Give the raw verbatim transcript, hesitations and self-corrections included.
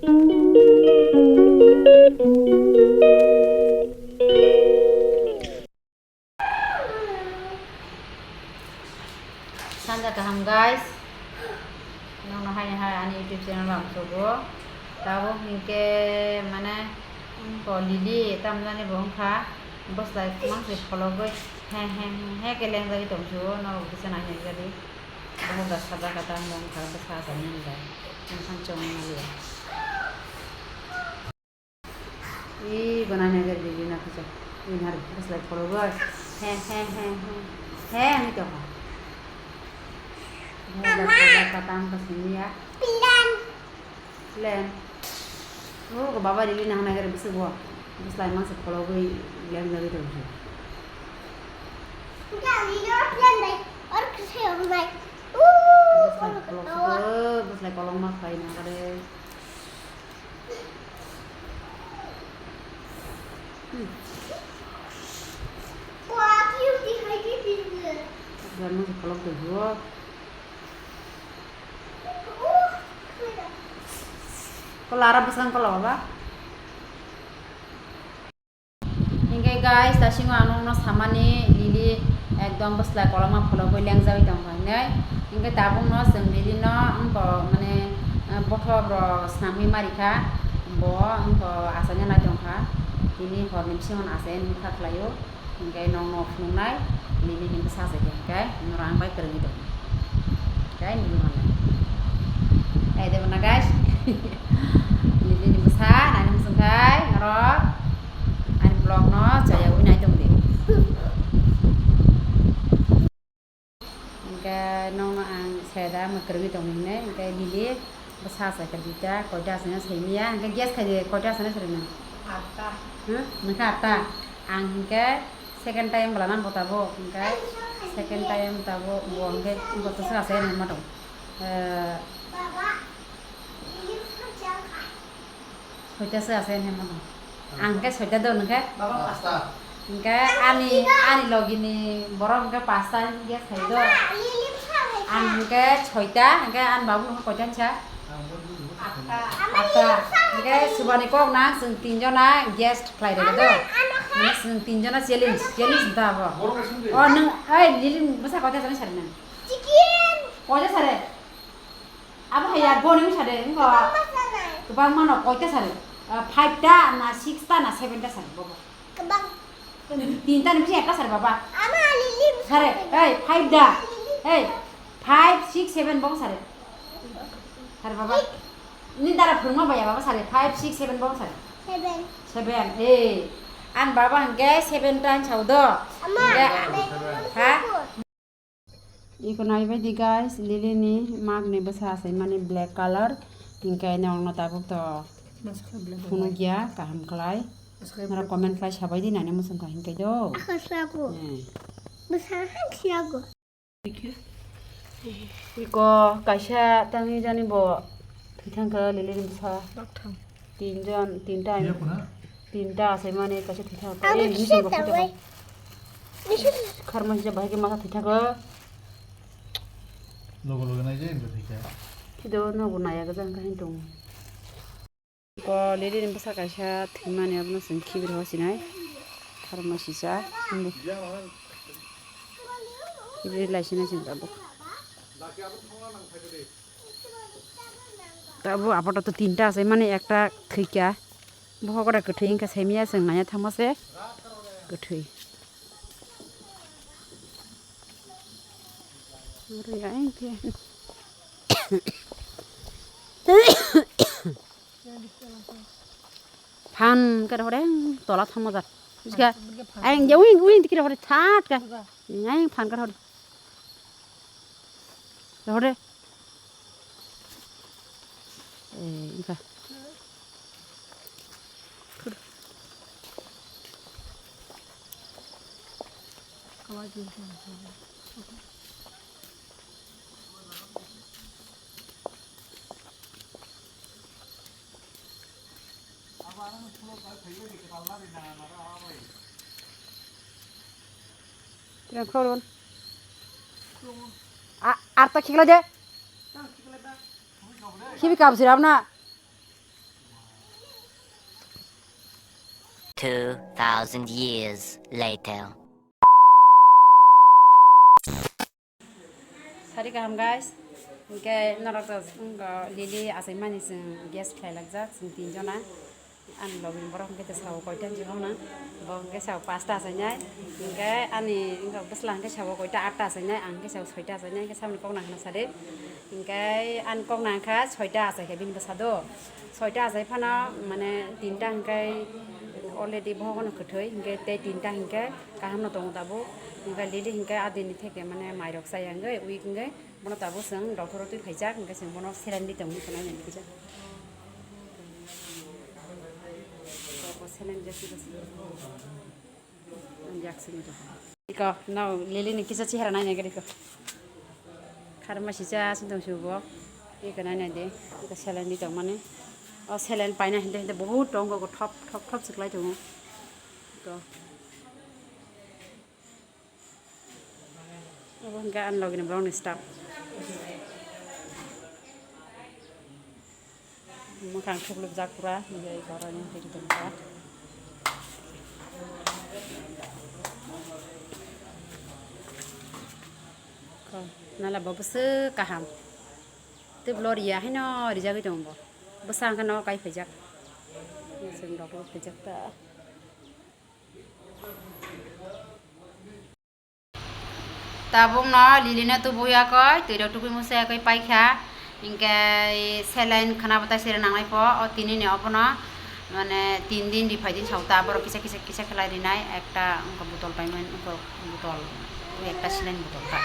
Sanja kaham guys, nono hai hai ani YouTube channel ang sugo. Tabuk hinkhe mane, ko Lily tamjani bo wngkha, bwslai mangsi phologwi he he he he khe lengjagwi tongsugo, norok kisa naiharjadi. Bohok da sajak kha, tamo wngkha bwsa achaini hinba, wngkha chongmani ya. Ih, bo naina gari gari na kisa. Ih, nari, bwslai khorogwi. He, he, he, he. He, ani tongkha. He, bwslai khorogwi, katam ka simi ya. Plan. Plan. Oh, ko baba rili na hana gari bwswk bo. Bwslai mangsa khorogwi, plan gari tongkha. Enggak, ini plan dai. Or kisa yang dai. Uh, bwslai khorok, bwslai kolok ma khlai na gari. Ko lara bwskang ko laba ba? Hinkhe guys, dasingo ang nokno samani Lily ekdom bwslai kolokma phologwi lengjagwi tongkha hinwi. Hinkhe tabukno chwng Lily no wngkha mane, eh, bothop rok swnamwi marikha, bo wngkha achaina nai tongkha, tini horni bisingo achaina nukha khlaio. Hinkhe nokno phunuknai Lily ni bwsa se hinkhe norok ang bai kwrwngwi tongo. Hinkhe nini manai. Hai de bona guys. Lily ni bwsa nani muchungkhai norok. Ani vlog no chaya ui nai tong di. Hinkhe nokno ang seda mwkrwngwi tong hinwi, hinkhe Lily bwsa achaikha duita, koita achaina saimanya, hinkhe guess khai di koita achaina saimanya? Atta. Hmm? Nokha atta. Ang hinkhe second time bwlana bo tabuk, hinkhe second time tabuk bo hinkhe bo bwsa achaina hinma tong. Eh, Soita se ase hwnwi mano. Ang khe soita do nokhe. Baba, pasta. Hwnkhe ani, ani logini borok hwnkhe pasta hwnkhe sai do. Ang hwnkhe soita, hwnkhe ani babu hwnkhe koita hinsa? Atta. Atta. Hwnkhe subani kok nang chwng tinjona guest khlai rwdi do. Mane chwng tinjona challenge, challenge da bo. O nwng, oi, Lily bwsa koita jani sari nang. Chicken. Koita sare? Abo hai ya, boni wngsa de, wngkha. Kwbangma sanai. Kwbangma no koita sari? Ah, five ta na, six ta na, seven ta sari, bobo. Kwbang. Tinta ni bisingo ekta sari, baba. Ama Lily bwsa sari, sari. Ei, five da. Lily. Ei, five, six, seven, bobo sari. Sari, baba. Ni dara phwrwngma baya, baba sari. Five, six, seven, bobo sari. Seven. Seven, ei. An baba hwnkhe seven ta hinsa do. Ama, hwnkhe, ha? Iko naibaidi guys, Lily ni mak ni bwsa achaimani black color, hinkhe nokno tabuk to phunukya kaham khlai. Nora comment khlai sabaidi nani muchungkha hinkhe do. Ako sabo. Hmm. Bwsa han siyago. Iko kaisa tangwi jani bo thwithangkha Lily ni bwsa. Tinjon, tinta. Tinta achaimani kaisa thwithangkha. Abo eh, kisa mission bo tawai. Kharma sijak bahai khe masa thwithakgo. Logo logo nai jai bo thwikha. Khido nogo naya gajang khe hinwi tongo. Ko Lily ni bwsa kaisa thwimani abono chwng khibiri hosinai. Kharma sisa. Khibiri laisinai chwng tabuk. Tabuk apatot tinta achaimani ekta thwikha. Bohok ora kwthwi wngkha saimanya chwng naiya thangma se kwthwi. Oro ya wngkhe. Phan khe rohor ang tola thangma jak. Bujiga? Ang ya wing wing dikira hore that ka. Ang phan khe rohor. Rohor. Eh, wngkha. Tirang khorun. A, arta khikla de. Khibi kap sirap na. Two thousand years later. Sari kaham guys, hingke norok to wngkha lili achaimani chwng guest khlai lakjak chwng tin jona. Ani logi ni borok hingke to sao koita hinwi hokna, bo hingke sao pasta achainai, hingke ani wngkha bwsla hingke sao koita atta achainai, ang hingke sao soita achainai, hingke samni kok nang khna sari, hingke ani kok nang kha soita achaikha bini bwsa do. Soita achai phano mane tinta hingke already bohogo no kwthwi hingke tei tinta hingke kaham no tongo tabuk. Hingke lili hingke adini theke mane mairok chaya hingke weak hingke bono tabuk chwng doctor o twi phaijak hingke chwng bono saline di tongo hingke nai nai kisa. Saline di kisa. Ang yak sini do. Iko, no, lili ni kisa chihara nai nai gari ko. Kharma sisa sintong subo. Iko nai nai de. Iko saline di tong mani. O saline paina hinde hinde bahut tongo ko thop thop thop siklai tongo. Iko. Obo hingke ani logi ni borok ni staff. Mwkhang thuklupjak pura, hingke eko oro ni twi tongkha. Ko, nala bo bwswk kaham. Tei bo riya haino rijagwi tongo bo. Bwsa hwnkhe nogo kai phaijak. Chwng rok bo phaijak ta. Tabukno lilino tubuya koi, twirok tubui musa koi paikha, hingke saline khana bwtai sere nangnai pho, o tinini obono mane tin din ri phai din sao ta, borok kisa kisa kisa khlai rinai, ekta wngkha botol paimani, wngkha botol, ekta saline botol ta.